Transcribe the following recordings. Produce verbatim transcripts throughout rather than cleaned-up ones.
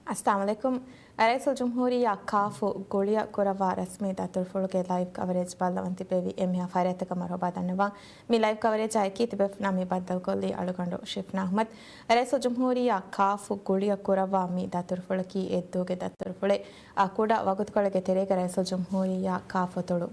އައްސަލާމު ޢަލައިކުމް. ރައީސުލްޖުމްހޫރިއްޔާ ކާފު ގުޅިއަށް ކުރައްވާ ރަސްމީ ދަތުރުފުޅުގެ ލައިވް ކަވަރޭޖް ބައްލަވަން ތިބެވި އެންމެހާ ފަރިއަތަކަށް މަރުޙަބާ ދަންނަވަން. މި ލައިވް ކަވަރޭޖާ އެކީ ތިބޭފުޅުންނާ މި ބައްދަލުކޮށްލީ އަޅުގަނޑު ޝިފްނާ އަޙްމަދު. ރައީސުލްޖުމްހޫރިއްޔާ ކާފު ގުޅިއަށް ކުރައްވާ މި ދަތުރުފުޅަކީ އެއްދުވަހުގެ ދަތުރުފުޅެއް. އާ، ކުޑަ ވަގުތުކޮޅެއްގެ ތެރޭގަ ރައީސުލްޖުމްހޫރިއްޔާ ކާފު އަތޮޅު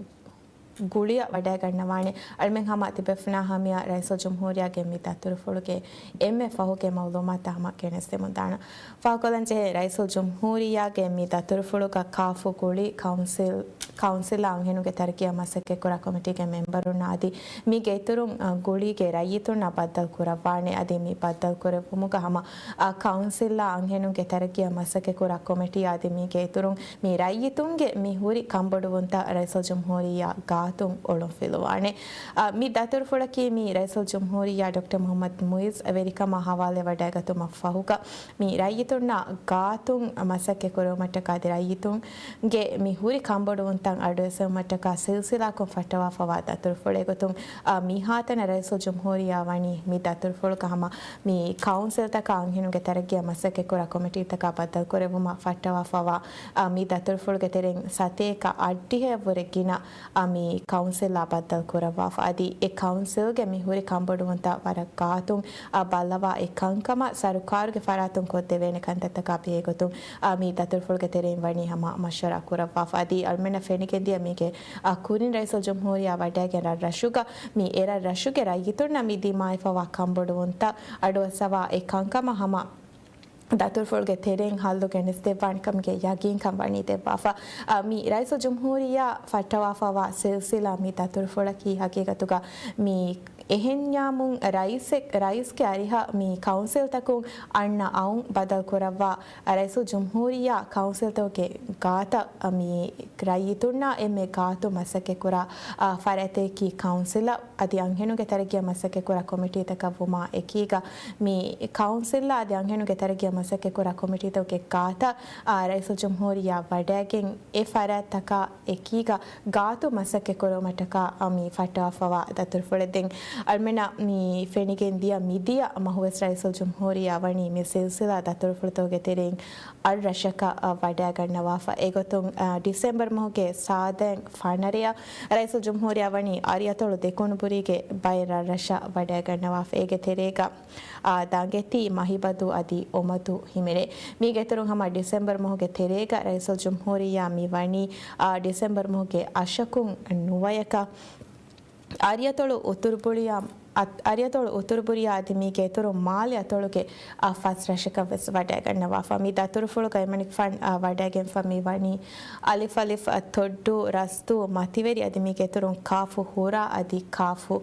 ގުޅިއަށް ވަޑައިގަންނަވާނެ. އަޅުމެން ހަމަ ތިބޭފުޅުންނާ ހަމަޔަށް ރައީސުލްޖުމްހޫރިއްޔާގެ މި ދަތުރުފުޅުގެ އެންމެ ފަހުގެ މައުލޫމާތު ހަމަ ގެނެސްދެމުން ދާނަން. ފާހަގަކޮށްލަންޖެހޭ، ރައީސުލްޖުމްހޫރިއްޔާގެ މި ދަތުރުފުޅުގަ ކާފު ގުޅި ކައުންސިލް، ކައުންސިލާ އަންހެނުންގެ ތަރައްގީއަށް މަސައްކަތްކުރާ ކޮމިޓީގެ މެމްބަރުންނާ އަދި މީގެ އިތުރުން، އަ، ގުޅީގެ ރައްޔިތުންނާ ބައްދަލު ކުރައްވާނެ. އަދި މި ބައްދަލު ކުރެއްވުމުގަ ހަމަ، އަ، ކައުންސިލްއާ އަންހެނުންގެ ތަރައްގީއަށް މަސައްކަތްކުރާ ކޮމިޓީ އަދި މީގެ އިތުރުން މި ރައްޔިތުންގެ މި ހުރި ކަންބޮޑުވުންތައް ރައީސުލްޖުމްހޫރިއްޔާ ގާތުން އޮޅުންފިލުވާނެ. އަ، މި ދަތުރުފުޅަކީ މި ރައީސުލްޖުމްހޫރިއްޔާ ޑޮކްޓަރ މުޙައްމަދު މުޢިއްޒު ވެރިކަމާ ހަވާލުވެވަޑައިގަތުމަށް ފަހުގަ، މި ރައްޔިތުންނާ ގާތުން މަސައްކަތް ކުރެވުމަށްޓަކާ އަދި ރައްޔިތުންގެ މި ހުރި ކަންބޮޑުވުންތައް އަޑުއެއްސެވުމަށްޓަކާ ސިލްސިލާކޮށް ފައްޓަވާފަވާ ދަތުރުފުޅެއް ގޮތުން، އަ، މިހާތަނަށް ރައީސުލްޖުމްހޫރިއްޔާ ވަނީ މި ދަތުރުފުޅުގަ ހަމަ މި ކައުންސިލްތަކާ އަންހެނުންގެ ތަރައްގީއަށް މަސައްކަތްކުރާ ކޮމިޓީތަކާ ބައްދަލުކުރެއްވުމަށް ފައްޓަވާފަވާ، އަ، މި ދަތުރުފުޅުގެ ތެރެއިން ސަތޭކަ އަށްޑިހައަށްވުރެ ގިނަ، އަ، މި ކައުންސިލްއާ ބައްދަލު ކުރައްވާފަ. އަދި އެ ކައުންސިލްގެ މި ހުރި ކަންބޮޑުވުންތައް ވަރަށް ގާތުން، އަ، ބައްލަވާ އެ ކަންކަމަށް ސަރުކާރުގެ ފަރާތުން ކޮށްދެވޭނެ ކަންތައްތަކާ ބެހޭގޮތުން، އަ، މި ދަތުރުފުޅުގެ ތެރެއިން ވަނީ ހަމަ މަޝްވަރާ ކުރައްވާފަ. އަދި އަޅުމެންނަށް ފެނިގެންދިޔަ މީގެ، އަ، ކުރިން ރައީސުލްޖުމްހޫރިއްޔާ ވަޑައިގެން ރަށްރަށުގަ މި އެ ރަށްރަށުގެ ރައްޔިތުންނަށް މި ދިމާވެފަވާ ކަންބޮޑުވުންތައް އަޑުއައްސަވާ އެ ކަންކަމަށް ހަމަ ދަތުރުފުޅުގެ ތެރެއިން ހައްލު ގެނެސްދެއްވާނެ ކަމުގެ ޔަގީންކަން ވަނީ ދެއްވާފަ. އަ، މި ރައީސުލްޖުމްހޫރިއްޔާ ފައްޓަވާފަވާ ސިލްސިލާ މި ދަތުރުފުޅަކީ ހަގީގަތުގަ މި އެހެންޏާމުން ރައީސެއް، ރައީސްގެ އަރިހަށް މި ކައުންސިލްތަކުން އަންނަ އައުން ބަދަލު ކުރައްވާ ރައީސުލްޖުމްހޫރިއްޔާ ކައުންސިލްތަކުގެ ގާތަށް މި ރައްޔިތުންނާ އެންމެ ގާތު މަސައްކަތްކުރާ، އާ، ފަރާތެކީ ކައުންސިލަށް އަދި އަންހެނުންގެ ތަރައްގީއަށް މަސައްކަތްކުރާ ކޮމިޓީތަކަށް ވުމާ އެކީގަ، މި ކައުންސިލްއާ އަދި އަންހެނުންގެ ތަރައްގީއަށް މަސައްކަތްކުރާ ކޮމިޓީތަކުގެ ގާތަށް، އާ، ރައީސުލްޖުމްހޫރިއްޔާ ވަޑައިގެން އެ ފަރާތްތަކާ އެކީގަ ގާތު މަސައްކަތް ކުރުމަށްޓަކާ، އާ، މި ފައްޓަވާފަވާ ދަތުރުފުޅެއް. ދެން އަޅުމެންނަށް މި ފެނިގެން ދިޔަ މިދިޔަ މަހުވެސް ރައީސުލްޖުމްހޫރިއްޔާ ވަނީ މި ސިލްސިލާ ދަތުރުފުޅުތަކުގެ ތެރެއިން އަށް ރަށަކަށް، އަ، ވަޑައިގަންނަވާފަ. އެގޮތުން، އަ، ޑިސެމްބަރު މަހުގެ ސާދައިން ފަނަރަޔަށް ރައީސުލްޖުމްހޫރިއްޔާ ވަނީ އަރިއަތޮޅު ދެކުނުބުރީގެ ބައެއް ރަށްރަށަށް ވަޑައިގަންނަވާފަ. އޭގެ ތެރޭގަ، އާ، ދާނގެތީ މަހިބަދޫ އަދި އޮމަދޫ ހިމެނޭ. މީގެ އިތުރުން ހަމަ ޑިސެމްބަރު މަހުގެ ތެރޭގަ ރައީސުލްޖުމްހޫރިއްޔާ މި ވަނީ، އާ، ޑިސެމްބަރު މަހުގެ އަށަކުން ނުވަޔަކަށް އަރިއަތޮޅު އުތުރުބުރިޔާ، އަ-، އަރިއަތޮޅު އުތުރުބުރިޔާ އަދި މީގެ އިތުރުން މާލެ އަތޮޅުގެ، އާ، ފަސް ރަށަކަށް ވެސް ވަޑައިގަންނަވާފަ. މި ދަތުރުފުޅުގައި މަނިކުފާން، އާ، ވަޑައިގެންފަ މި ވަނީ އަލިފް އަލިފް، އަ، ތޮއްޑޫ، ރަސްދޫ، މަތިވެރި އަދި މީގެ އިތުރުން ކާފު ހުރާ އަދި ކާފު،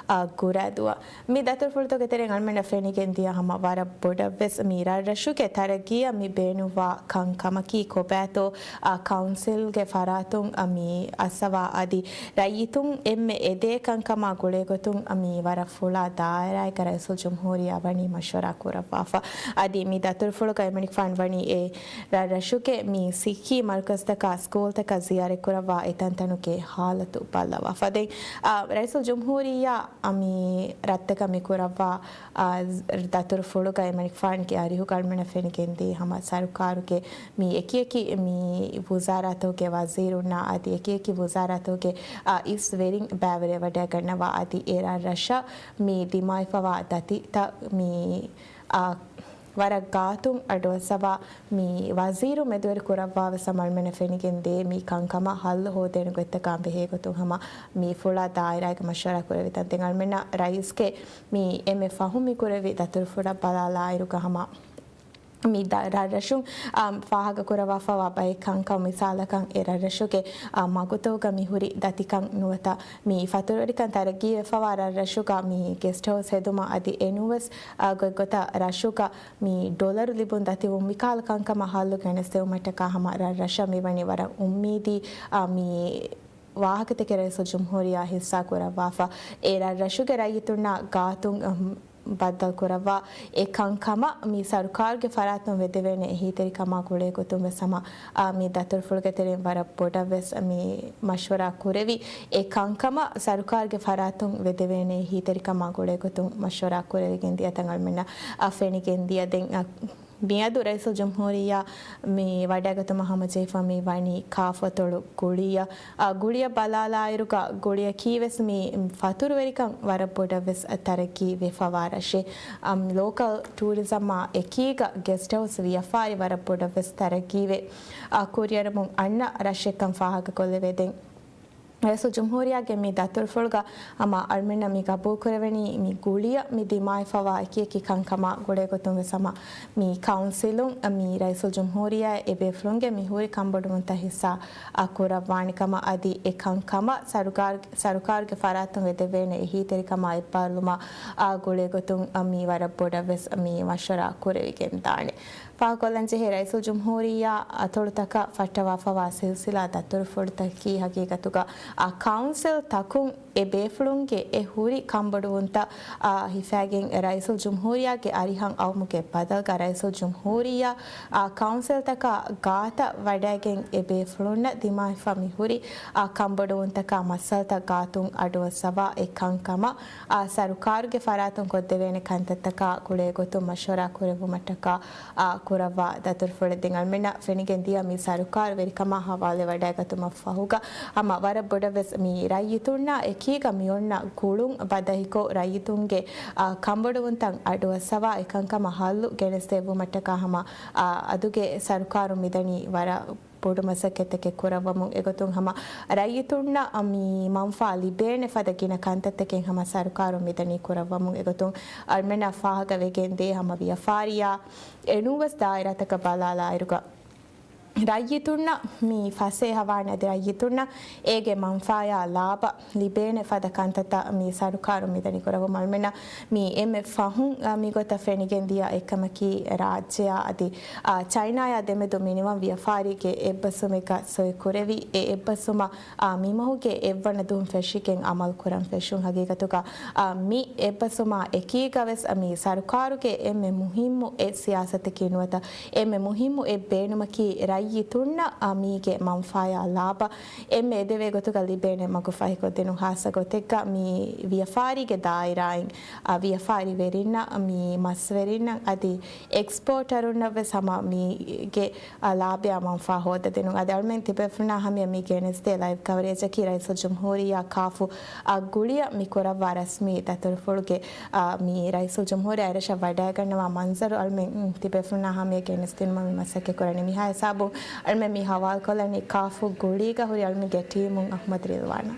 އާ، ގުރާދުވަ. މި ދަތުރުފުޅުތަކުގެ ތެރެއިން އަޅުމެންނަށް ފެނިގެން ދިޔަ ހަމަ ވަރަށް ބޮޑަށްވެސް މި ރަށްރަށުގެ ތަރައްގީއަށް މި ބޭނުންވާ ކަންކަމަކީ ކޮބާތޯ، އާ، ކައުންސިލްގެ ފަރާތުން، އާ، މި އައްސަވާ އަދި ރައްޔިތުން އެންމެ އެދޭ ކަންކަމާ ގުޅޭގޮތުން، އާ، މި ވަރަށް ފުޅާ ދާއިރާއެއްގަ ރައީސުލްޖުމްހޫރިއްޔާ ވަނީ މަޝްވަރާ ކުރައްވާފަ. އަދި މި ދަތުރުފުޅުގައި މަނިކުފާން ވަނީ އެ ރަށްރަށުގެ މި ސިއްހީ މަރުކަޒްތަކާ ސްކޫލްތަކަށް ޒިޔާރަތްކުރައްވާ އެތަންތަނުގެ ހާލަތު ބައްލަވާފަ. ދެން، އާ، ރައީސުލްޖުމްހޫރިއްޔާ އަ، މި ރަށްތަކަށް މި ކުރައްވާ، އާ، ދަތުރުފުޅުގައި މަނިކުފާންގެ އަރިހުގަ އަޅުމެންނަށް ފެނިގެންދީ ހަމަ ސަރުކާރުގެ މި އެކިއެކި މި ވުޒާރާތަކުގެ ވަޒީރުންނާ އަދި އެކިއެކި ވުޒާރާތަކުގެ، އާ، އިސް ވެރިން ބައިވެރިވެވަޑައިގަންނަވާ އަދި އެ ރަށްރަށަށް މި ދިމާވެފަވާ ދަތިތައް މި، އާ، ވަރަށް ގާތުން އަޑުއައްސަވާ މި ވަޒީރު މެދުވެރި ކުރައްވާވެސް ހަމަ އަޅުމެންނަށް ފެނިގެން ދޭ މި ކަންކަމަށް ހައްލު ހޯދޭނެ ގޮތްތަކާ ބެހޭ ގޮތުން ހަމަ މި ފުޅާ ދާއިރާގެ މަޝްވަރާ ކުރެވިތަން. ދެން އަޅުމެންނަށް ރައީސްގެ މި އެންމެ ފަހު މި ކުރެވި ދަތުރުފުޅަށް ބަލާލާއިރުގަ ހަމަ މި ދަ-، ރަށްރަށުން، އާ، ފާހަގަކުރައްވާފަވާ ބައެއް ކަންކަން މިސާލަކަށް އެ ރަށްރަށުގެ، އާ، މަގުތަކުގަ މިހުރި ދަތިކަން ނުވަތަ މި ފަތުރުވެރިކަން ތަރައްގީވެފަވާ ރަށްރަށުގަ މި ގެސްޓް ހައުސް ހެދުމަށް އަދި އެނޫންވެސް، އާ، ގޮތްގޮތަށް ރަށުގަ މި ޑޮލަރު ލިބުން ދަތިވުން މިކަހަލަ ކަންކަމަށް ހައްލު ގެނެސްދެވުމަށްޓަކާ ހަމަ ރަށްރަށަށް މިވަނީ ވަރަށް އުއްމީދީ، އާ، މި ވާހަކަތަކެއް ރައީސުލްޖުމްހޫރިއްޔާ ހިއްސާ ކުރައްވާފަ. އެ ރަށްރަށުގެ ރައްޔިތުންނާ ގާތުން، އަހް، ބައްދަލު ކުރައްވާ އެ ކަންކަމަށް މި ސަރުކާރުގެ ފަރާތުން ވެދެވޭނެ އެހީތެރިކަމާ ގުޅޭގޮތުން ވެސް ހަމަ، އާ، މި ދަތުރުފުޅުގެ ތެރެއިން ވަރަށް ބޮޑަށް ވެސް މި މަޝްވަރާ ކުރެވި، އެ ކަންކަމަށް ސަރުކާރުގެ ފަރާތުން ވެދެވޭނެ އެހީތެރިކަމާ ގުޅޭގޮތުން މަޝްވަރާ ކުރެވިގެން ދިޔަތަން އަޅުމެންނަށް، އާ، ފެނިގެން ދިޔަ. ދެން، އާ، މިއަދު ރައީސުލްޖުމްހޫރިއްޔާ މި ވަޑައިގަތުމަށް ހަމަޖެހިފަ މި ވަނީ ކާފަތޮޅު ގުޅިއަށް. އާ، ގުޅިއަށް ބަލާލާއިރުގަ ގުޅިއަކީވެސް މި ފަތުރުވެރިކަން ވަރަށް ބޮޑަށްވެސް ތަރައްގީ ވެފަވާ ރަށެއް. އަމް، ލޯކަލް ޓޫރިޒަމާ އެކީގަ ގެސްޓް ހައުސް ވިޔަފާރި ވަރަށް ބޮޑަށްވެސް ތަރައްގީވެ، އާ، ކުރިއަރަމުން އަންނަ ރަށެއްކަން ފާހަގަކޮށްލެވޭ. ދެން ރައީސުލްޖުމްހޫރިއްޔާގެ މި ދަތުރުފުޅުގަ ހަމަ އަޅުމެންނަށް މި ގަބޫލުކުރެވެނީ މި ގުޅިއަށް މި ދިމާވެފަވާ އެކިއެކި ކަންކަމާ ގުޅޭގޮތުން ވެސް ހަމަ މި ކައުންސިލުން މި ރައީސުލްޖުމްހޫރިއްޔާ އެބޭފުޅުންގެ މި ހުރި ކަންބޮޑުވުންތައް ހިއްސާ އަ، ކުރައްވާނެ ކަމަށް އަދި އެ ކަންކަމަށް ސަރުކާރު، ސަރުކާރުގެ ފަރާތުން ވެދެވޭނެ އެހީތެރިކަމާ އެއްބާރުލުމާ އާ ގުޅޭގޮތުން މި ވަރަށް ބޮޑަށްވެސް މި މަޝްވަރާ ކުރެވިގެންދާނެ. ފާހަގަކޮށްލަންޖެހޭ ރައީސުލްޖުމްހޫރިއްޔާ އަތޮޅުތަކަށް ފައްޓަވާފަވާ ސިލްސިލާ ދަތުރުފުޅުތަކަކީ ހަގީގަތުގަ އާ ކައުންސިލް ތަކުން އެ ބޭފުޅުންގެ އެ ހުރި ކަންބޮޑުވުންތައް އާ ހިފައިގެން ރައީސުލްޖުމްހޫރިއްޔާގެ އަރިހަށް އައުމުގެ ބަދަލުގަ ރައީސުލްޖުމްހޫރިއްޔާ އާ ކައުންސިލްތަކާ ގާތަށް ވަޑައިގެން އެ ބޭފުޅުންނަށް ދިމާވެފަ މި ހުރި އާ ކަންބޮޑުވުންތަކާ މައްސަލަތައް ގާތުން އަޑުއައްސަވާ އެ ކަންކަމަށް އާ ސަރުކާރުގެ ފަރާތުން ކޮށްދެވޭނެ ކަންތައްތަކާ ގުޅޭގޮތުން މަޝްވަރާ ކުރެއްވުމަށްޓަކާ އާ، ކުރައްވާ ދަތުރުފުޅެއް. ދެން އަޅުމެންނަށް ފެނިގެން ދިޔަ މި ސަރުކާރު ވެރިކަމާ ހަވާލުވެ ވަޑައިގަތުމަށް ފަހުގަ ހަމަ ވަރަށް ބޮޑަށްވެސް މި ރައްޔިތުންނާ އެކީގަ މިއޮންނަ ގުޅުން ބަދަހިކޮށް ރައްޔިތުންގެ، އާ، ކަންބޮޑުވުންތައް އަޑުއައްސަވާ އެކަންކަމަށް ހައްލު ގެނެސްދެއްވުމަށްޓަކާ ހަމަ، އާ، އަދުގެ ސަރުކާރުން މިދަނީ ވަރަށް ބޮޑު މަސައްކަތްތަކެއް ކުރައްވަމުން. އެގޮތުން ހަމަ ރައްޔިތުންނަށް މި މަންފާ ލިބޭނެ ފަދަ ގިނަ ކަންތައްތަކެއް ހަމަ ސަރުކާރުން މިދަނީ ކުރައްވަމުން. އެގޮތުން އަޅުމެންނަށް ފާހަގަވެގެން ދޭ ހަމަ ވިޔަފާރިއާ އެނޫންވެސް ދާއިރާތަކަށް ބަލާލާއިރުގަ ރައްޔިތުންނަށް މި ފަސޭހަވާނެ އަދި ރައްޔިތުންނަށް އޭގެ މަންފާޔާ ލާބަ ލިބޭނެ ފަދަ ކަންތައްތައް މި ސަރުކާރުން މިދަނީ ކުރައްވަމުން. އަޅުމެންނަށް މި އެންމެ ފަހުން، އަ، މިގޮތަށް ފެނިގެން ދިޔަ އެއްކަމަކީ ރާއްޖެއާ އަދި، އަ، ޗައިނާޔާ ދެމެދު މިނިވަން ވިޔަފާރީގެ އެއްބަސްވުމެއްގަ ސޮއިކުރެވި އެ އެއްބަސްވުމަށް އާ، މިމަހުގެ އެއްވަނަ ދުވަހުން ފެށިގެން އަމަލު ކުރަން ފެށުން. ހަގީގަތުގަ، އާ، މި އެއްބަސްވުމާ އެކީގަވެސް މި ސަރުކާރުގެ އެންމެ މުހިއްމު އެއް ސިޔާސަތަކީ ނުވަތަ އެންމެ މުހިއްމު އެއް ބޭނުމަކީ ރައްޔިތުންނަށް، އާ، މީގެ މަންފާޔާ ލާބަ އެންމެ އެދެވޭ ގޮތުގަ ލިބޭނެ މަގު ފަހިކޮށްދިނުން. ހާއްސަ ގޮތެއްގަ މި ވިޔަފާރީގެ ދާއިރާއިން، އާ، ވިޔަފާރިވެރިންނަށް، މި މަސްވެރިންނަށް އަދި އެކްސްޕޯޓަރުންނަށްވެސް ހަމަ މީގެ އާ، ލާބެއާ މަންފާ ހޯދަދިނުން. އަދި އަޅުމެން ތިބޭފުޅުންނާ ހަމަޔަށް މި ގެނެސްދޭ ލައިވް ކަވަރޭޖަކީ ރައީސުލްޖުމްހޫރިއްޔާ ކާފު އަށް ގުޅިއަށް މި ކުރައްވާ ރަސްމީ ދަތުރުފުޅުގެ، އާ، މި ރައީސުލްޖުމްހޫރިއްޔާ އެރަށަށް ވަޑައިގަންނަވާ މަންޒަރު އަޅުމެން، މް، ތިބޭފުޅުންނާ ހަމަޔަށް ގެނެސްދިނުމަށް މި މަސައްކަތް ކުރަނީ. މިހާ ހިސާބުން އަޅުމެން މި ހަވާލުކޮށްލަނީ ކާފު ގުޅީގަ ހުރި އަޅުމެންގެ ޓީމުން އަޙްމަދު ރިލްވާނާ.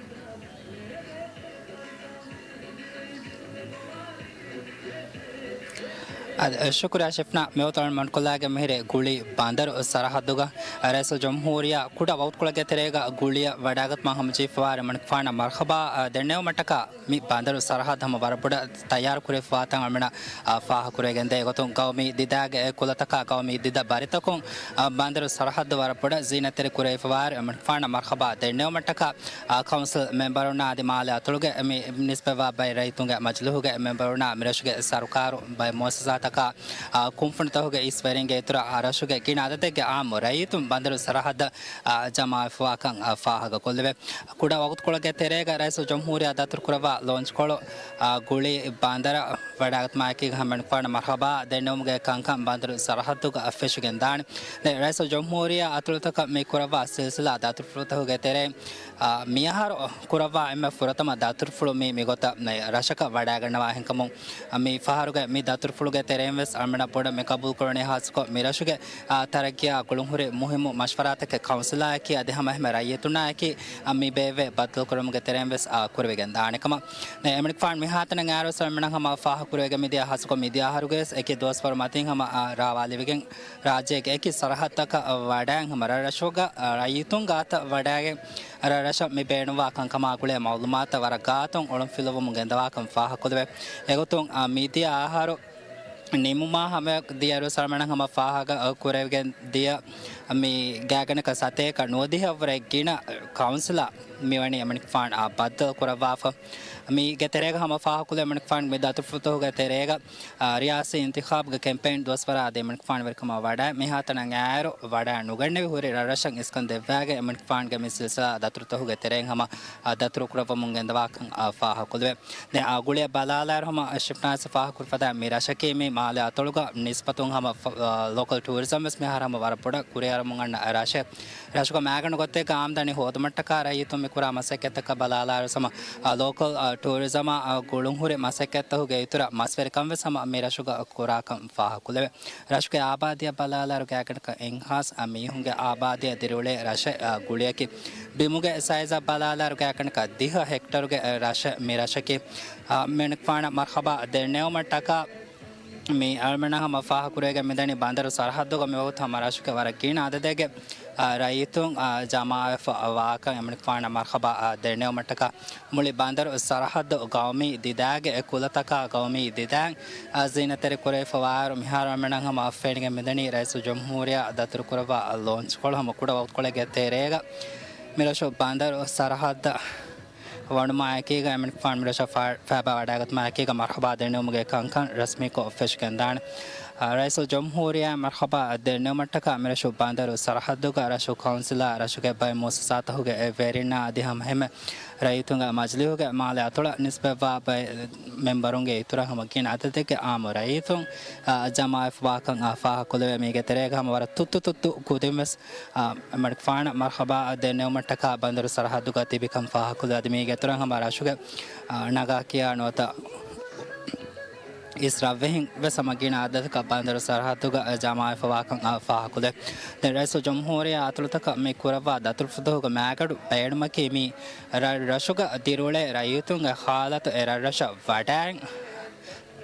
އަދި، ޝުކުރިއްޔާ ޝެފްނާ. މިވަގުތު އަޅުމެން މަންކޮށްލާގެން މިހިރޭ ގުޅީ ބަނދަރު ސަރަހައްދުގަ. ރައީސުލްޖުމްހޫރިއްޔާ ކުޑަ ވަގުތުކޮޅެއްގެ ތެރޭގަ ގުޅިއަށް ވަޑައިގަތުމަށް ހަމަޖެހިފަވާ އަޅުގަނޑުމެންނަށް މަރުޙަބާ، އަ، ދެންނެވުމަށްޓަކާ މި ބަނދަރު ސަރަހައްދު ހަމަ ވަރަށް ބޮޑަށް ތައްޔާރު ކުރެވިފަވާތަން އަޅުގަނޑުމެންނަށް، އަ، ފާހަގަކުރެވިގެންދޭ. އެގޮތުން ގައުމީ ދިދާގެ ކުލަތަކާ ގައުމީ ދިދަ ބަރިތަކުން، އަ، ބަނދަރު ސަރަހައްދު ވަރަށް ބޮޑަށް ޒީނަތްތެރި ކުރެވިފަވާ އަޅުގަނޑުމެންނަށް މަރުޙަބާ ދެންނެވުމަށްޓަކާ، އާ، ކައުންސިލް މެމްބަރުންނާ އަދި މާލެ އަތޮޅުގެ މި ނިސްބަތްވާ ބައެއް ރައްޔިތުންގެ މަޖިލީހުގެ މެމްބަރުންނާ މިރަށުގެ ސަރުކާރު ބައެއް މުއައްސަސާތަކާ، އާ، ކުންފުނިތަކުގެ އިސް ވެރިންގެ އިތުރަށް ރަށުގެ ގިނަ އަދަދެއްގެ އާއްމު ރައްޔިތުން ބަނދަރު ސަރަހައްދަށް، އާ، ޖަމާވެފަވާކަން، އާ، ފާހަގަކޮށްލެވޭ. ކުޑަ ވަގުތުކޮޅެއްގެ ތެރޭގަ ރައީސުލްޖުމްހޫރިއްޔާ ދަތުރުކުރައްވާ ލޯންޗްކޮޅު، އާ، ގުޅީ ބަނދަރަށް ވަޑައިގަތުމާއެކީގަ ހަމައެން ކުރާނެ މަރުޙަބާ ދެންނެވުމުގެ ކަންކަން ބަނދަރު ސަރަހައްދުގަ ފެށިގެންދާނެ. ދެން ރައީސުލްޖުމްހޫރިއްޔާ އަތޮޅުތަކަށް މި ކުރައްވާ ސިލްސިލާ ދަތުރުފުޅުތަކުގެ ތެރެއިން، އާ، މިއަހަރު ކުރައްވާ އެންމެ ފުރަތަމަ ދަތުރުފުޅު މީ މިގޮތަށް ރަށަކަށް ވަޑައިގަންނަވާ އެހެންކަމުން، މި ފަހަރުގެ މި ދަތުރުފުޅުގެ ތެރެއިން ވެސް އަޅުމެންނަށް ބޮޑަށް މި ގަބޫލުކުރަނީ ހާއްސަކޮށް މި ރަށުގެ، އާ، ތަރައްގީއާ ގުޅުންހުރި މުހިއްމު މަޝްވަރާތަކެއް ކައުންސިލާއެކީ އަދި ހަމަ އެހެންމެ ރައްޔިތުންނާއެކީ، އާ، މި ބޭއްވޭ ބައްދަލުކުރުމުގެ ތެރެއިން ވެސް، އާ، ކުރެވިގެން ދާނެ ކަމަށް. ދެން އެމަނިކުފާނު މިހާތަނަށް އައިރުވެސް އަޅުމެންނަށް ހަމަ ފާހަގަކުރެވިގެން މިދިޔަ ހާއްސަކޮށް މިދިޔަ އަހަރުގަވެސް އެކި ދުވަސްވަރު މަތިން ހަމަ، އާ، ރާވާލެވިގެން ރާއްޖޭގެ އެކި ސަރަހައްދުތަކަށް ވަޑައިގެން ހަމަ ރަށްރަށުގަ، އާ، ރައްޔިތުން ގާތަށް ވަޑައިގެން ރަށްރަށަށް މި ބޭނުންވާ ކަންކަމާ ގުޅޭ މައުލޫމާތުތައް ވަރަށް ގާތުން އޮޅުންފިލުވަމުން ގެންދަވާކަން ފާހަގަކޮށްލެވޭ. އެގޮތުން، އާ، މިދިޔަ އަހަރު ނިމުމާ ހަމަ ދިޔައިރުވެސް އަޅުމެންނަށް ހަމަ ފާހަގަ، އާ، ކުރެވިގެން ދިޔަ މި ގާތްގަނޑަކަށް ސަތޭކަ ނުވަދިހައަށްވުރެ ގިނަ ކައުންސިލާ މިވަނީ އެމަނިކުފާނު ބައްދަލު ކުރައްވާފަ. މީގެ ތެރޭގަ ހަމަ ފާހަގަކުރެ އެމަނިކުފާނު މި ދަތުރުފުޅުތަކުގެ ތެރޭގަ ރިޔާސީ އިންތިޚާބުގެ ކެމްޕެއިން ދުވަސްވަރާ އަދި އެމަނިކުފާނު ވެރިކަމަށް ވަޑައި މިހާތަނަށް އައިރު ވަޑައި ނުގަންނެވި ހުރި ރަށްރަށަށް އިސްކަން ދެއްވާގެ އެމަނިކުފާނުގެ މި ސިލްސިލާ ދަތުރުތަކުގެ ތެރެއިން ހަމަ ދަތުރު ކުރައްވަމުން ގެންދަވާކަން ފާހަގަކޮށްލެވޭ. ދެން އާ ގުޅިއަށް ބަލާލާއިރު ހަމަ ޝިފްޓާސް ފާހަގަކުރި ފަދަ މި ރަށަކީ މި މާލެ އަތޮޅުގަ ނިސްބަތުން ހަމަ ލޯކަލް ޓޫރިޒަމް ވެސް މިހާރު ހަމަ ވަރަށް ބޮޑަށް ކުރިއަރަމުން އަންނަ ރަށެއް. ރަށުގަ މައިގަނޑު ގޮތެއްގަ އާމްދަނީ ހޯދުމަށްޓަކާ ރައްޔިތުން މި ކުރާ މަސައްކަތްތަކަށް ބަލާލާއިރު ހަމަ ލޯކަލް ޓޫރިޒަމާ ގުޅުންހުރި މަސައްކަތްތަކުގެ އިތުރަށް މަސްވެރިކަން ވެސް ހަމަ މި ރަށުގަ ކުރާކަން ފާހަގަކޮށްލެވޭ. ރަށުގެ އާބާދީއަށް ބަލާލާއިރު ގާތްގަނޑަކަށް އެއްހާސް މީހުންގެ އާބާދީއަށް ދިރިއުޅޭ ރަށެއް ގުޅިއަކީ. ބިމުގެ ސައިޒަށް ބަލާލާއިރު ގާތްގަނޑަކަށް ދިހަ ހެކްޓަރުގެ ރަށެއް މި ރަށަކީ. އެމަނިކުފާނަށް މަރުހަބާ ދެންނެވުމަށްޓަކާ މި އަޅުމެންނަށް ހަމަ ފާހަގަކުރެވިގެން މިދަނީ ބަނދަރު ސަރަހައްދުގަ މިވަގުތު ހަމަ ރަށުގެ ވަރަށް ގިނަ އަދަދެއްގެ ރައްޔިތުން ޖަމާވެފަ ވާކަން. އެމަނިކުފާނަށް މަރުހަބާ ދެންނެވުމަށްޓަކާ މުޅި ބަނދަރު ސަރަހައްދު ގައުމީ ދިދާގެ ކުލަތަކާ ގައުމީ ދިދާއިން ޒީނަތްތެރި ކުރެވިފަ ވާއިރު މިހާރު އަޅުމެންނަށް ހަމަ ފެނިގެން މިދަނީ ރައީސުލް ޖުމްހޫރިއްޔާ ދަތުރުކުރައްވާ ލޯންޗްކޮޅު ހަމަ ކުޑަ ވަގުތުކޮޅެއްގެ ތެރޭގަ މިރަށު ބަނދަރު ސަރަހައްދަށް ވަނުމާ އެކީގަ އެމަނިކުފާނު މިރަށަށް ފާ-، ފައިބާ ވަޑައިގަތުމާ އެކީގަ މަރުހަބާ ދެންނެވުމުގެ ކަންކަން ރަސްމީކޮށް ފެށިގެންދާނެ. އާ، ރައީސުލް ޖުމްހޫރިއްޔާ މަރުހަބާ ދެންނެވުމަށްޓަކާ މިރަށު ބަނދަރު ސަރަހައްދުގަ ރަށު ކައުންސިލާ ރަށުގެ ބައެއް މުއައްސަސާތަކުގެ ވެރިންނާ އަދި ހަމަ އެހެންމެ ރައްޔިތުންގެ މަޖިލީހުގެ މާލެ އަތޮޅަށް ނިސްބަތްވާ ބައެއް މެމްބަރުންގެ އިތުރަށް ހަމަ ގިނަ އަދަދެއްގެ އާއްމު ރައްޔިތުން، އާ، ޖަމާވެފަވާކަން، އާ، ފާހަގަކޮށްލެވޭ. މީގެ ތެރޭގަ ހަމަ ވަރަށް ތުއްތު ތުއްތު ކުދިން ވެސް އާ، އެމަނިކުފާނަށް މަރުހަބާ ދެންނެވުމަށްޓަކާ ބަނދަރު ސަރަހައްދުގަ ތިބިކަން ފާހަގަކޮށްލެވޭ. އަދި މީގެ އިތުރަށް ހަމަ ރަށުގެ، އާ، ނަގާކިޔާ ނުވަތަ އިސް ރަށްވެހިން ވެސް ހަމަ ގިނަ އަދަދަކަށް ބަނދަރު ސަރަހައްދުގަ ޖަމާވެފަވާކަން، އާ، ފާހަގަކޮށްލެވޭ. ދެން ރައީސުލް ޖުމްހޫރިއްޔާ އަތޮޅުތަކަށް މި ކުރައްވާ ދަތުރުފުޅުތަކުގެ މައިގަނޑު ބޭނުމަކީ މި ރަށް ރަށުގަ ދިރިއުޅޭ ރައްޔިތުންގެ ހާލަތު އެ ރަށްރަށަށް ވަޑައިން،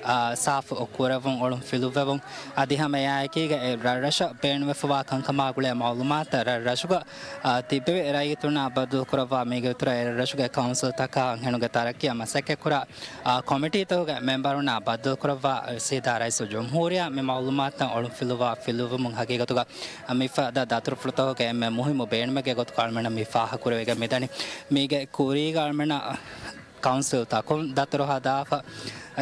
އާ، ސާފު ކުރެވުން އޮޅުން ފިލުއްވެވުން. އަދި ހަމަ އެއާއެކީގަ އެ ރަށްރަށަށް ބޭނުންވެފަވާ ކަންކަމާ ގުޅޭ މައުލޫމާތުތައް ރަށްރަށުގަ، އާ، ތިއްބެވި ރައްޔިތުންނާ ބައްދަލުކުރައްވާ މީގެ އިތުރަށް އެ ރަށްރަށުގެ ކައުންސިލްތަކާ އަންހެނުންގެ ތަރައްޤީއަށް މަސައްކަތްކުރާ، އާ، ކޮމިޓީތަކުގެ މެމްބަރުންނާ ބައްދަލުކުރައްވާ ސީދާ ރައީސުލް ޖުމްހޫރިއްޔާ މި މައުލޫމާތުތައް އޮޅުން ފިލުއްވާ ފިލުއްވުމުން ހަގީގަތުގަ މިފަދަ ދަތުރުފުޅުތަކުގެ އެންމެ މުހިއްމު ބޭނުމެއްގެ ގޮތުގަ އަޅުމެންނަށް މި ފާހަގަކުރެވިގެން މިދަނީ. މީގެ ކުރީގަ އަޅުމެންނަށް ކައުންސިލްތަކުން ދަތުރު ހަދާފަ،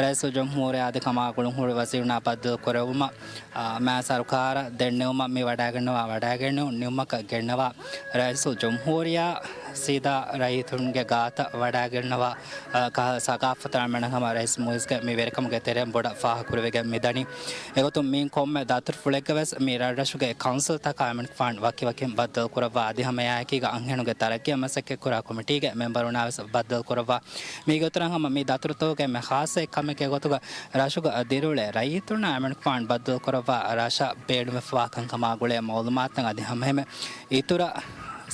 ރައީސުލް ޖުމްހޫރިއްޔާ އަދި ކަމާ ގުޅުންހުރި ވަޒީރުންނާ ބައްދަލު ކުރެވުމަށް، އާ، މާ ސަރުކާރަށް ދެންނެވުމަށް މި ވަޑައިގަންނަވާ، ވަޑައިގެންނެވުނު ނިމުމަކަށް ގެންނަވާ، ރައީސުލް ޖުމްހޫރިއްޔާ ސީދާ ރައްޔިތުންގެ ގާތަށް ވަޑައިގެންނަވާ، އާ، ކަހަލަ ސަގާފަތަށް އަޅުމެން ހަމަ ރައީސް މުއިއްޒުގެ މި ވެރިކަމުގެ ތެރެއިން ބޮޑަށް ފާހަގަކުރެވިގެން މިދަނީ. އެގޮތުން މިއިން ކޮންމެ ދަތުރުފުޅެއްގަ ވެސް މި ރަށްރަށުގެ ކައުންސިލްތަކާ އެމަނިކުފާން ވަކިވަކިން ބައްދަލުކުރައްވާ އަދި ހަމައެއާއެކީގަ އަންހެނުންގެ ތަރައްގީއަށް މަސައްކަތްކުރާ ކޮމިޓީގެ މެމްބަރުންނާ ވެސް ބައްދަލުކުރައްވާ. މީގެ އިތުރަށް ހަމަ މި ދަތުރުތަކުގެ އެންމެ ޚާއްޞަ ކަމެއްގެ ގޮތުގަ ރަށުގަ ދިރިއުޅޭ ރައްޔިތުންނާ އެމަނިކުފާން ބައްދަލުކުރައްވާ ރަށަށް ބޭނުންވެފަވާ ކަންކަމާ ގުޅޭ މައުލޫމާތުތައް އަދި ހަމައެހެންމެ އިތުރަށް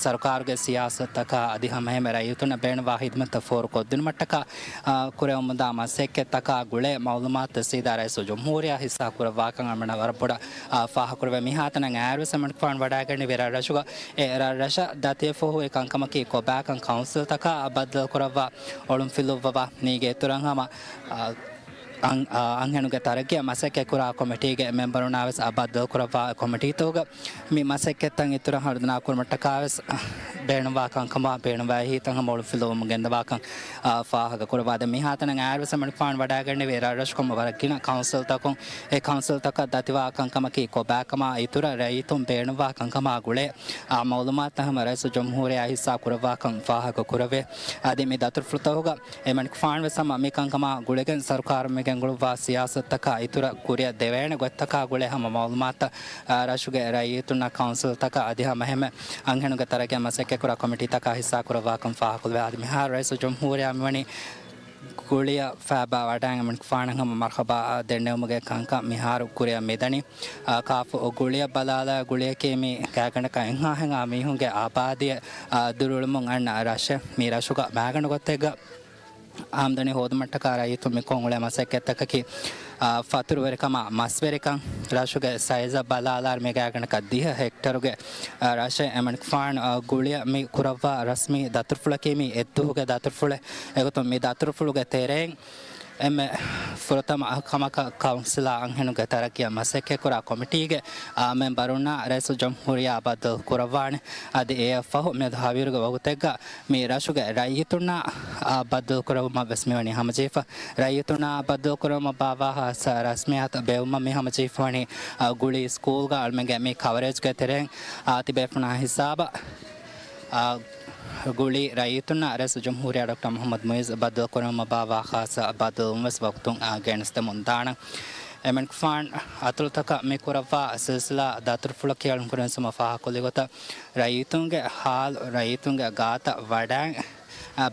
ސަރުކާރުގެ ސިޔާސަތުތަކާ އަދި ހަމައެހެންމެ ރައްޔިތުންނަށް ބޭނުންވާ ހިދުމަތްތައް ފޯރުކޮށްދިނުމަށްޓަކާ، އާ، ކުރެވެމުންދާ މަސައްކަތްތަކާ ގުޅޭ މައުލޫމާތު ސީދާ ރައީސުލް ޖުމްހޫރިއްޔާ ހިއްސާ ކުރައްވާކަން އަޅުމެންނަށް ވަރަށް ބޮޑަށް، އާ، ފާހަގަކުރެވޭ. މިހާތަނަށް އައިރުވެސް އެމަނިކުފާނު ވަޑައިގެންނެވި ރަށްރަށުގަ އެ ރަށްރަށަށް ދަތިވެފަ ހުރި ކަންކަމަކީ ކޮބާކަން ކައުންސިލްތަކާ ބައްދަލުކުރައްވާ އޮޅުން ފިލުއްވަވާ. މީގެ އިތުރަށް ހަމަ، އާ، އަން-، އަންހެނުންގެ ތަރައްގީއަށް މަސައްކަތްކުރާ ކޮމިޓީގެ މެމްބަރުންނާ ވެސް ބައްދަލުކުރައްވާ ކޮމިޓީތަކުގަ މި މަސައްކަތްތައް އިތުރަށް ހަރުދަނާ ކުރުމަށްޓަކާ ވެސް ބޭނުންވާ ކަންކަމާ ބޭނުންވާ އެހީތައް ހަމަ އޮޅުން ފިލުވަމުން ގެންދަވާކަން، އާ، ފާހަގަކުރައްވާ. ދެން މިހާތަނަށް އައިރުވެސް އެމަނިކުފާނު ވަޑައިގެންނެވި ރަށްރަށުގަ ވަރަށް ގިނަ ކައުންސިލްތަކުން އެ ކައުންސިލްތަކަށް ދަތިވާ ކަންކަމަކީ ކޮބާކަމާ އިތުރަށް ރައްޔިތުން ބޭނުންވާ ކަންކަމާ ގުޅޭ، އާ، މައުލޫމާތުތައް ހަމަ ރައީސުލް ޖުމްހޫރިއްޔާ ހިއްސާ ކުރައްވާކަން ފާހަގަކުރެވޭ. އަދި މި ދަތުރުފުޅުތަކުގަ އެމަނިކުފާނު ވެސް ހަމަ މި ކަންކަމާ ގުޅިގެން ސަރުކާރުން މި ގެންގުޅުއްވާ ސިޔާސަތުތަކާ އިތުރަށް ކުރިއަށް ދެވޭނެ ގޮތްތަކާ ގުޅޭ ހަމަ މައުލޫމާތުތައް، އާ، ރަށުގެ ރައްޔިތުންނަށް ކައުންސިލްތަކަށް އަދި ހަމައެހެންމެ އަންހެނުންގެ ތަރައްގީއަށް މަސައްކަތްކުރާ ކޮމިޓީތަކާ ހިއްސާ ކުރައްވާކަން ފާހަގަކޮށްލެވޭ. އަދި މިހާރު ރައީސުލް ޖުމްހޫރިއްޔާ މިވަނީ ގުޅިއަށް ފައިބާ ވަޑައިގެން އެމަނިކުފާނަށް ހަމަ މަރުހަބާ ދެންނެވުމުގެ ކަންކަން މިހާރު ކުރިއަށް މިދަނީ. އާ، ކާފު ގުޅިއަށް ބަލާލާ ގުޅިއަކީ މި ގާތްގަނޑަކަށް އެއްހާހެން އާ މީހުންގެ އާބާދީއެއް، އާ، ދިރިއުޅެމުން އަންނަ ރަށެއް. މި ރަށުގަ މައިގަނޑު ގޮތެއްގަ އާމްދަނީ ހޯދުމަށްޓަކާ ރައްޔިތުން މި ކޮށްއުޅޭ މަސައްކަތްތަކަކީ، އާ، ފަތުރުވެރިކަމާ މަސްވެރިކަން. ރަށުގެ ސައިޒަށް ބަލާލާއިރު މި ގާތްގަނޑަކަށް ދިހަ ހެކްޓަރުގެ، އާ، ރަށެއް. އެމަނިކުފާނު، އާ، ގުޅިއަށް މި ކުރައްވާ ރަސްމީ ދަތުރުފުޅަކީ މި އެއްދުވަހުގެ ދަތުރުފުޅެއް. އެގޮތުން މި ދަތުރުފުޅުގެ ތެރެއިން އެންމެ ފުރަތަމަ ކަމަކަށް ކައުންސިލާ އަންހެނުންގެ ތަރައްގީއަށް މަސައްކަތްކުރާ ކޮމިޓީގެ މެމްބަރުންނާ ރައީސުލްޖުމްހޫރިއްޔާ ބައްދަލު ކުރައްވާނެ. އަދި އެއަށް ފަހު މިއަދު ހަވީރުގެ ވަގުތެއްގަ މި ރަށުގެ ރައްޔިތުންނާ ބައްދަލު ކުރެވުމަށް ވެސް މިވަނީ ހަމަޖެހިފަ. ރައްޔިތުންނާ ބައްދަލު ކުރެވުމަށް ބާއްވާ ހާއްސަ ރަސްމިއްޔާތު ބޭއްވުމަށް މި ހަމަޖެހިފަވަނީ ގުޅީ ސްކޫލްގަ އަޅުމެންގެ މި ކަވަރޭޖްގެ ތެރެއިން ތިބޭފުޅުންނާ ހިސާބަށް ގުޅީ ރައްޔިތުންނަށް ރައީސުލްޖުމްހޫރިއްޔާ ޑޮކްޓަރ މުޙައްމަދު މުޢިއްޒު ބައްދަލުކުރެވުމަށް ބާއްވާ ޚާއްޞަ ބައްދަލުވުން ވެސް ވަގުތުން ގެނެސްދެމުން ދާނަން. އެމަނިކުފާން އަތޮޅުތަކަށް މި ކުރައްވާ ސިލްސިލާ ދަތުރުފުޅަކީ އަޅުން ކުރިންސުމަށް ފާހަގަކޮށްލި ގޮތަށް ރައްޔިތުންގެ ހާލު، ރައްޔިތުންގެ ގާތަށް ވަޑައި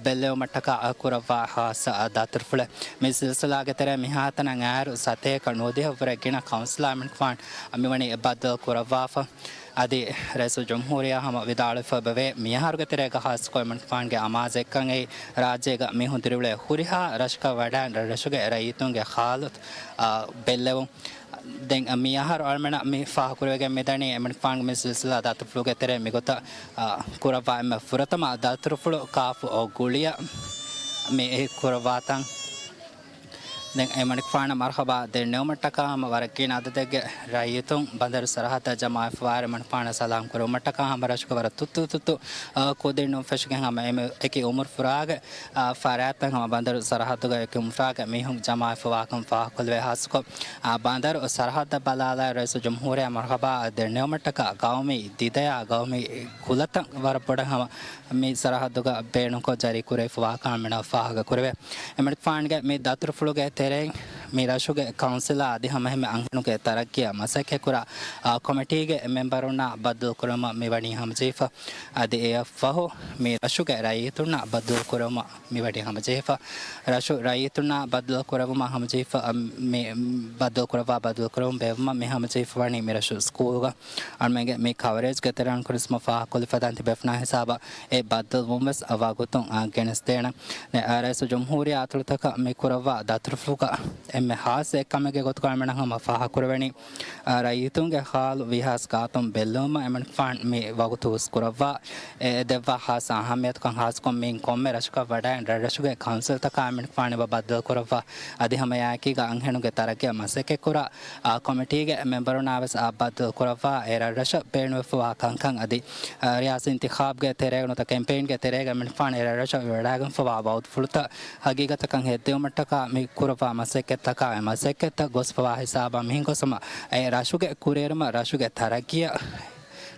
ބެއްލެވުމަށްޓަކާ ކުރައްވާ ޚާއްޞަ ދަތުރުފުޅެއް. މި ސިލްސިލާގެ ތެރޭ މިހާތަނަށް އައިރު ސަތޭކަ ނުވަދިހަ ވުރެ ގިނަ ކައުންސިލާ އެމަނިކުފާން މިވަނީ ބައްދަލު ކުރައްވާފަ. އަދި ރައީސުލްޖުމްހޫރިއްޔާ ހަމަ ވިދާޅުވެފަ އެބަވޭ، މިއަހަރުގެ ތެރޭގަ ޚާއްޞަކޮށް އެމަނިކުފާންގެ އަމާޒެއްކަން އެއީ ރާއްޖޭގަ މީހުން ދިރިއުޅޭ ހުރިހާ ރަށަކަށް ވަޑައި ރަށްރަށުގެ ރައްޔިތުންގެ ހާލު ބެއްލެވުން. ދެން މިއަހަރު އަޅުމެނަށް މި ފާހަގަކުރެވިގެން މިދަނީ އެމަނިކުފާންގެ މި ސިލްސިލާ ދަތުރުފުޅުގެ ތެރޭ މިގޮތަށް ކުރައްވާ އެންމެ ފުރަތަމަ ދަތުރުފުޅު ކާފު ގުޅިއަށް މި ކުރައްވާތަން. ދެން އެމަނިކުފާނަށް މަރުޙަބާ ދެންނެވުމަށްޓަކާ ހަމަ ވަރަށް ގިނަ އަދަދެއްގެ ރައްޔިތުން ބަނދަރު ސަރަޙައްދަށް ޖަމާވެފަވާ އެމަނިކުފާނަށް ސަލާމް ކުރެވުމަށްޓަކާ ހަމަ ރަށުގެ ވަރަށް ތުއްތު ތުއްތު ކުދިންނުން ފެށިގެން ހަމަ އެމެ އެކި އުމުރު ފުރާގެ ފަރާތްތައް ހަމަ ބަނދަރު ސަރަޙައްދުގަ އެކި އުމުރު ފުރާގެ މީހުން ޖަމާވެފަވާކަން ފާހަގަކޮށްލެވޭ. ޚާއްޞަކޮށް ބަނދަރު ސަރަޙައްދަށް ބަލާލާ ރައީސުލްޖުމްހޫރިއްޔާ މަރުޙަބާ ދެންނެވުމަށްޓަކާ ގައުމީ ދިދަޔާ ގައުމީ ކުލަތައް ވަރަށް ބޮޑަށް ހަމަ މި ސަރަޙައްދުގަ ބޭނުންކޮށް ޖަރީކުރެވިފަވާކަން އަޅުމެންނަށް ފާހަގަކުރެވޭ. އެމަނިކުފާންގެ މި ދަތުރުފުޅުގެ ތެރެއިން މި ރަށުގެ ކައުންސިލާ އަދި ހަމައެހެންމެ އަންހެނުންގެ ތަރައްގީއަށް މަސައްކަތްކުރާ ކޮމިޓީގެ މެމްބަރުންނާ ބައްދަލުކުރުމަށް މިވަނީ ހަމަޖެހިފަ. އަދި އެއަށްފަހު މި ރަށުގެ ރައްޔިތުންނާ ބައްދަލުކުރުމަށް މިވަނީ ހަމަޖެހިފަ. ރަށު ރައްޔިތުންނާ ބައްދަލުކުރެވުމަށް ހަމަޖެހިފަ، މި ބައްދަލުކުރައްވާ ބައްދަލުކުރެވުން ބޭއްވުމަށް މި ހަމަޖެހިފަވަނީ މި ރަށު ސްކޫލްގަ އަޅުމެންގެ މި ކަވަރޭޖްގެ ތެރެއިން ކުރިންސުމަށް ފާހަގަކޮށްލިފަދައިން ތިބޭފުޅުންނާ ހިސާބަށް އެ ބައްދަލުވުން ވެސް ވަގުތުން ގެނެސްދޭނަން. ރައީސުލްޖުމްހޫރިއްޔާ އަތޮޅުތަކަށް މި ކުރައްވާ ދަތުރުފުޅުގަ އެންމެ ޚާއްޞަ އެއްކަމެއްގެ ގޮތުގަ އަޅުމެންނަށް ހަމަ ފާހަގަކުރެވެނީ، ރައްޔިތުންގެ ހާލު ވީހާވެސް ގާތުން ބެއްލެވުމަށް އެމަނިކުފާން މި ވަގުތު ހުސްކުރައްވާ، އެ ދެއްވާ ޚާއްޞަ އަހައްމިޔަތުކަން ޚާއްޞަކޮށް މިއިން ކޮންމެ ރަށަކަށް ވަޑައި ރަށްރަށުގެ ކައުންސިލްތަކާ އެމަނިކުފާން އެބަ ބައްދަލު ކުރައްވާ، އަދި ހަމައެއާއެކީގަ އަންހެނުންގެ ތަރައްގީއަށް މަސައްކަތްކުރާ ކޮމިޓީގެ މެމްބަރުންނާވެސް ބައްދަލު ކުރައްވާ، އެ ރަށްރަށަށް ބޭނުންވެފަވާ ކަންކަން އަދި ރިޔާސީ އިންތިޚާބްގެ ތެރޭގަ ނުވަތަ ކެމްޕެއިންގެ ތެރޭގަ އެމަނިކުފާން އެ ރަށްރަށަށް ވެވަޑައިގެންފަވާ ވަގުތުފުޅުތައް ހަގީގަތަކަށް ހެއްދެވުމަށްޓަކާ މި ކުރައްވާ މަސައްކަތްތަކާ އެ މަސައްކަތްތައް ގޮސްފަވާ ހިސާބަށް މިހެން ގޮސް ހަމަ އެ ރަށުގެ ކުރިއެރުމަށް ރަށުގެ ތަރައްގީއަށް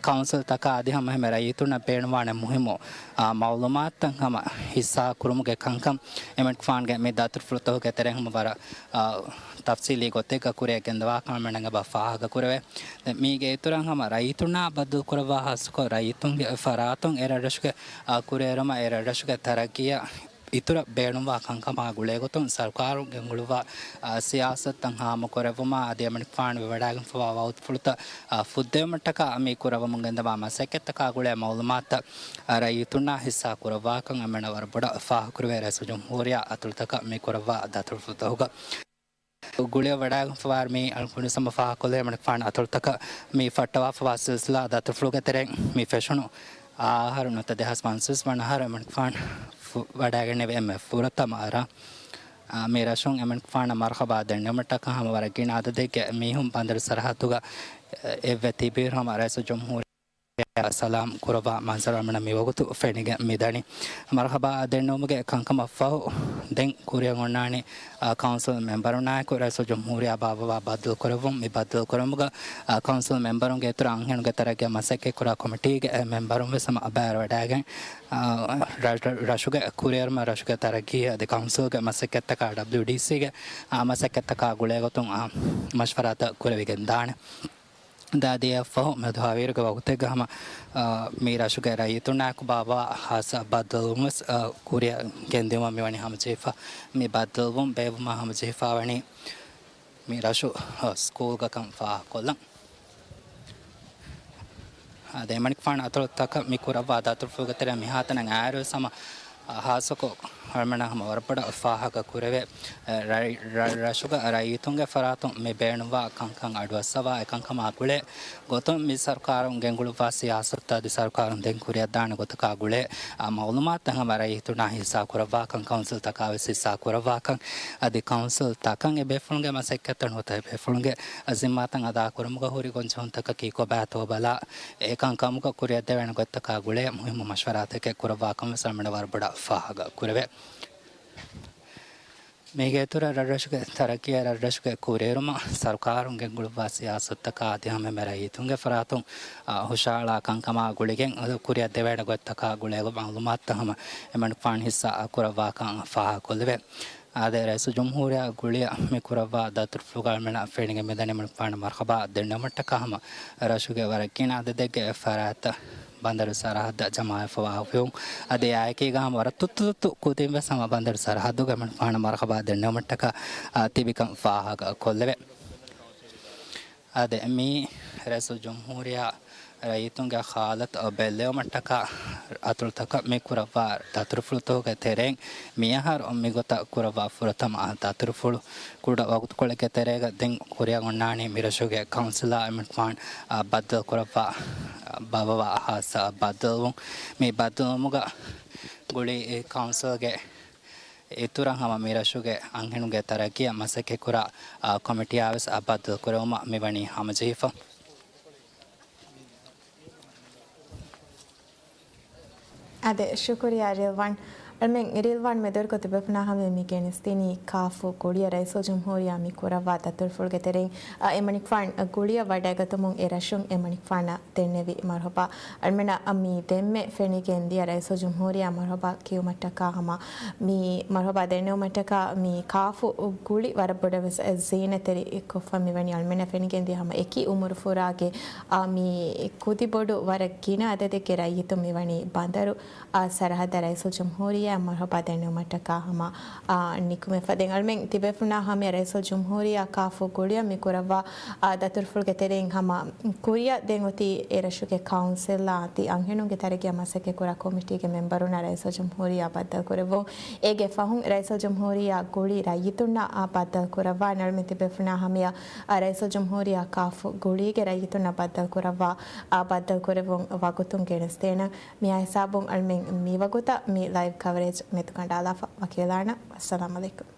ކައުންސިލްތަކާ އަދި ހަމަ އެހެންމެ ރައްޔިތުންނަށް ބޭނުންވާނެ މުހިއްމު، އާ، މައުލޫމާތުތައް ހަމަ ހިއްސާ ކުރުމުގެ ކަންކަން އެމަނިކުފާންގެ މި ދަތުރުފުޅުތަކުގެ ތެރެއިން ހަމަ ވަރަށް، އާ، ތަފްސީލީ ގޮތެއްގަ ކުރިއަށް ގެންދަވާކަން އަޅުމެންނަށް އެބަ ފާހަގަކުރެވޭ. ދެން މީގެ އިތުރަށް ހަމަ ރައްޔިތުންނާ ބައްދަލުކުރައްވާ ޚާއްޞަކޮށް ރައްޔިތުންގެ ފަރާތުން އެ ރަށްރަށުގެ، އާ، ކުރިއެރުމަށް އެ ރަށްރަށުގެ ތަރައްގީއަށް އިތުރަށް ބޭނުންވާ ކަންކަމާ ގުޅޭގޮތުން ސަރުކާރުން ގެންގުޅުއްވާ، އާ، ސިޔާސަތުތައް ހާމަކުރެއްވުމާ އަދި އެމަނިކުފާނު ވެވަޑައިގެންފަވާ ވަގުތުފުޅުތައް، އާ، ފުއްދެވުމަށްޓަކާ މި ކުރައްވަމުން ގެންދަވާ މަސައްކަތްތަކާ ގުޅޭ މައުލޫމާތުތައް، އާ، ރައްޔިތުންނާ ހިއްސާ ކުރައްވާކަން އެމަނަށް ވަރަށް ބޮޑަށް ފާހަގަކުރެވޭ. ރައީސުލްޖުމްހޫރިއްޔާ އަތޮޅުތަކަށް މި ކުރައްވާ ދަތުރުފުޅުތަކުގަ ގުޅިއަށް ވަޑައިގެންފަވާ މި އަޅުން ކުރިންސުމަށް ފާހަގަކޮށްލީ އެމަނިކުފާނު އަތޮޅުތަކަށް މި ފައްޓަވާފަވާ ސިލްސިލާ ދަތުރުފުޅުގެ ތެރެއިން މި ފެށުނު އަހަރު ނުވަތަ ދެހާސް ފަންސަވީސް ވަނަ އަހަރު އެމަނިކުފާނު ފު-، ވަޑައިގެންނެވި އެންމެ ފުރަތަމަ އަރާ، އާ، މި ރަށުން އެމަނިކުފާނަށް މަރުޙަބާ ދެންނެވުމަށްޓަކާ ހަމަ ވަރަށް ގިނަ އަދަދެއްގެ މީހުން ބަނދަރު ސަރަޙައްދުގަ އެ-، އެއްވެ ތިބިއިރު ހަމަ ރައީސުލްޖުމްހޫރިއްޔާ ސަލާމް ކުރައްވާ މަންޒަރު އަޅުމެންނަށް މިވަގުތު ފެނިގެން މިދަނީ. މަރުޙަބާ ދެންނެވުމުގެ ކަންކަމަށްފަހު ދެން ކުރިއަށް އޮންނާނީ، އާ، ކައުންސިލް މެމްބަރުންނާއެކު ރައީސުލްޖުމްހޫރިއްޔާ ބާއްވަވާ ބައްދަލުކުރެއްވުން. މި ބައްދަލުކުރުމުގަ، އާ، ކައުންސިލް މެމްބަރުންގެ އިތުރަށް އަންހެނުންގެ ތަރައްގީއަށް މަސައްކަތްކުރާ ކޮމިޓީގެ އެ މެމްބަރުން ވެސް ހަމަ ބައިވެވަޑައިގެން، އާ، ރަށް-، ރަށުގެ ކުރިއެރުމަށް ރަށުގެ ތަރައްގީ އަދި ކައުންސިލްގެ މަސައްކަތްތަކާ ޑަބްލިއުޑީސީގެ، އާ، މަސައްކަތްތަކާ ގުޅޭގޮތުން، އާ، މަޝްވަރާތައް ކުރެވިގެން ދާނެ. ދާދިޔަށްފަހު މެދު ހަވީރުގެ ވަގުތެއްގަ ހަމަ، އާ، މި ރަށުގެ ރައްޔިތުންނާއެކު ބާއްވާ ޚާއްޞަ ބައްދަލުވުން ވެސް، އާ، ކުރިއަށް ގެންދިއުމަށް މިވަނީ ހަމަޖެހިފަ. މި ބައްދަލުވުން ބޭއްވުމަށް ހަމަޖެހިފަ ވަނީ މި ރަށު، އާ، ސްކޫލްގަކަން ފާހަގަކޮށްލަން. އާ، ދެމަނިކުފާނު އަތޮޅުތަކަށް މި ކުރައްވާ ދަތުރުފުޅުގެ ތެރެއަށް މިހާތަނަށް އައިރުވެސް ހަމަ ހާއްސަކޮށް އަޅުމެންނަށް ހަމަ ވަރަށް ބޮޑަށް ފާހަގަ ކުރެވޭ. ރަށް-، ރަށް-، ރަށުގަ ރައްޔިތުންގެ ފަރާތުން މި ބޭނުންވާ ކަންކަން އަޑުއައްސަވާ އެކަންކަމާ ގުޅޭ ގޮތުން މި ސަރުކާރުން ގެންގުޅުއްވާ ސިޔާސަތު އަދި ސަރުކާރުން ދެން ކުރިއަށްދާނެ ގޮތަކާ ގުޅޭ، އާ، މައުލޫމާތުތައް ހަމަ ރައްޔިތުންނާ ހިއްސާ ކުރައްވާކަން، ކައުންސިލްތަކާ ވެސް ހިއްސާ ކުރައްވާކަން، އަދި ކައުންސިލްތަކަށް އެ ބޭފުޅުންގެ މަސައްކަތްތައް ނުވަތަ އެ ބޭފުޅުންގެ ޒިންމާތައް އަދާކުރުމުގަ ހުރި ގޮންޖެހުންތަކަކީ ކޮބާތޯ ބަލާ، އެކަންކަމުގަ ކުރިއަށްދެވޭނެ ގޮތްތަކާ ގުޅޭ މުހިއްމު މަޝްވަރާތަކެއް ކުރައްވާކަން ވެސް އަޅުމެންނަށް ވަރަށް ބޮޑަށް ފާހަގަ ކުރެވޭ. މީގެ އިތުރަށް ރަށްރަށުގެ ތަރައްގީއާ ރަށްރަށުގެ ކުރިއެރުމަށް ސަރުކާރުން ގެންގުޅުއްވާ ސިޔާސަތުތަކާ އަދި ހަމަ އެންމެ ރައްޔިތުންގެ ފަރާތުން، އާ، ހުށަހަޅާ ކަންކަމާ ގުޅިގެން އަދި ކުރިއަށްދެވޭނެ ގޮތްތަކާ ގުޅޭ މައުލޫމާތުތައް ހަމަ އެމަނިކުފާނު ހިއްސާ ކުރައްވާކަން ފާހަގަކޮށްލެވޭ. އާދެ، ރައީސުލްޖުމްހޫރިއްޔާ ގުޅިއަށް މި ކުރައްވާ ދަތުރުފުޅުގަ އަޅުމެންނަށް ފެނިގެން މިދަނީ އެމަނިކުފާނަށް މަރުހަބާ ދެންނެވުމަށްޓަކާ ހަމަ ރަށުގެ ވަރަށް ގިނަ އަދަދެއްގެ ފަރާތްތައް ބަނދަރު ސަރަހައްދަށް ޖަމާވެފަވާ ހުރިވުން. އަދި އެއާއެކީގަ ހަމަ ވަރަށް ތުއްތު ތުއްތު ކުދިން ވެސް ހަމަ ބަނދަރު ސަރަހައްދުގަ އެމަނިކުފާނަށް މަރުހަބާ ދެންނެވުމަށްޓަކާ، އާ، ތިބިކަން ފާހަގަ ކޮށްލެވޭ. އާދެ، މި ރައީސުލްޖުމްހޫރިއްޔާ ރައްޔިތުންގެ ހާލަތު ބެއްލެވުމަށްޓަކާ އަތޮޅުތަކަށް މި ކުރައްވާ ދަތުރުފުޅުތަކުގެ ތެރެއިން މިއަހަރު މިގޮތަށް ކުރައްވާ ފުރަތަމަ ދަތުރުފުޅު ކުޑަ ވަގުތުކޮޅެއްގެ ތެރޭގަ ދެން ކުރިއަށް އޮންނާނީ މިރަށުގެ ކައުންސިލާ އެމަނިކުފާން، އާ، ބައްދަލުކުރައްވާ، އާ، ބަވަވާ ހާއްސަ ބައްދަލުވުން. މި ބައްދަލުވުމުގަ ގުޅި ކައުންސިލްގެ އިތުރަށް ހަމަ މިރަށުގެ އަންހެނުންގެ ތަރައްގީއަށް މަސައްކަތްކުރާ، އާ، ކޮމިޓީއާ ވެސް އާ ބައްދަލުކުރެވުމަށް މިވަނީ ހަމަޖެހިފަ. އާދެ، ޝުކުރިއްޔާ ރިލްވާން. އަޅުމެން ރިލްވާން މެދުވެރިކޮށް ތިބޭފުޅުންނާ ހަމަޔަށް މި ގެނެސްދިނީ ކާފު ގުޅިއަށް ރައީސުލްޖުމްހޫރިއްޔާ މި ކުރައްވާ ދަތުރުފުޅުގެ ތެރެއިން، އާ، އެމަނިކުފާން ގުޅިއަށް ވަޑައިގަތުމުން އެ ރަށުން އެމަނިކުފާނަށް ދެންނެވި މަރުހަބާ. އަޅުމެންނަށް މި ދެންމެ ފެނިގެން ދިޔަ ރައީސުލްޖުމްހޫރިއްޔާ މަރުހަބާ ކިޔުމަށްޓަކާ ހަމަ މި މަރުހަބާ ދެންނެވުމަށްޓަކާ މި ކާފު ގުޅި ވަރަށް ބޮޑަށް ވެސް ޒީނަތްތެރި ކޮށްފަ މިވަނީ. އަޅުމެންނަށް ފެނިގެން ދިޔަ ހަމަ އެކި އުމުރު ފުރާގެ، އާ، މި ކުދި ބޮޑު ވަރަށް ގިނަ އަދަދެއްގެ ރައްޔިތުން މިވަނީ ބަނދަރު، އާ، ސަރަހައްދަށް ރައީސުލްޖުމްހޫރިއްޔާ މަރުހަބާ ދެންނެވުމަށްޓަކާ ހަމަ، އާ، ނިކުމެފަ. ދެން އަޅުމެން ތިބޭފުޅުންނާ ހަމަޔަށް ރައީސުލްޖުމްހޫރިއްޔާ ކާފު ގުޅިއަށް މި ކުރައްވާ، އާ، ދަތުރުފުޅުގެ ތެރެއިން ހަމަ ކުރިއަށް ދެން އޮތީ އެ ރަށުގެ ކައުންސިލްއާ އަދި އަންހެނުންގެ ތަރައްގީއަށް މަސައްކަތްކުރާ ކޮމިޓީގެ މެމްބަރުންނާ ރައީސުލްޖުމްހޫރިއްޔާ ބައްދަލުކުރެއްވުން. އޭގެ ފަހުން ރައީސުލްޖުމްހޫރިއްޔާ ގުޅި ރައްޔިތުންނަށް އާ ބައްދަލުކުރައްވާ. އަޅުމެން ތިބޭފުޅުންނާ ހަމަޔަށް އާ ރައީސުލްޖުމްހޫރިއްޔާ ކާފު ގުޅީގެ ރައްޔިތުންނަށް ބައްދަލުކުރައްވާ، އާ ބައްދަލުކުރެއްވުން ވަގުތުން ގެނެސްދޭނަން. މިއާ ހިސާބުން އަޅުމެން މިވަގުތަށް މި ލައިވް ކަވަރޭޖް މެދުކަނޑާލާފަ. ވަކިވެލާނަން. ވައްސަލާމް އަލައިކުމް.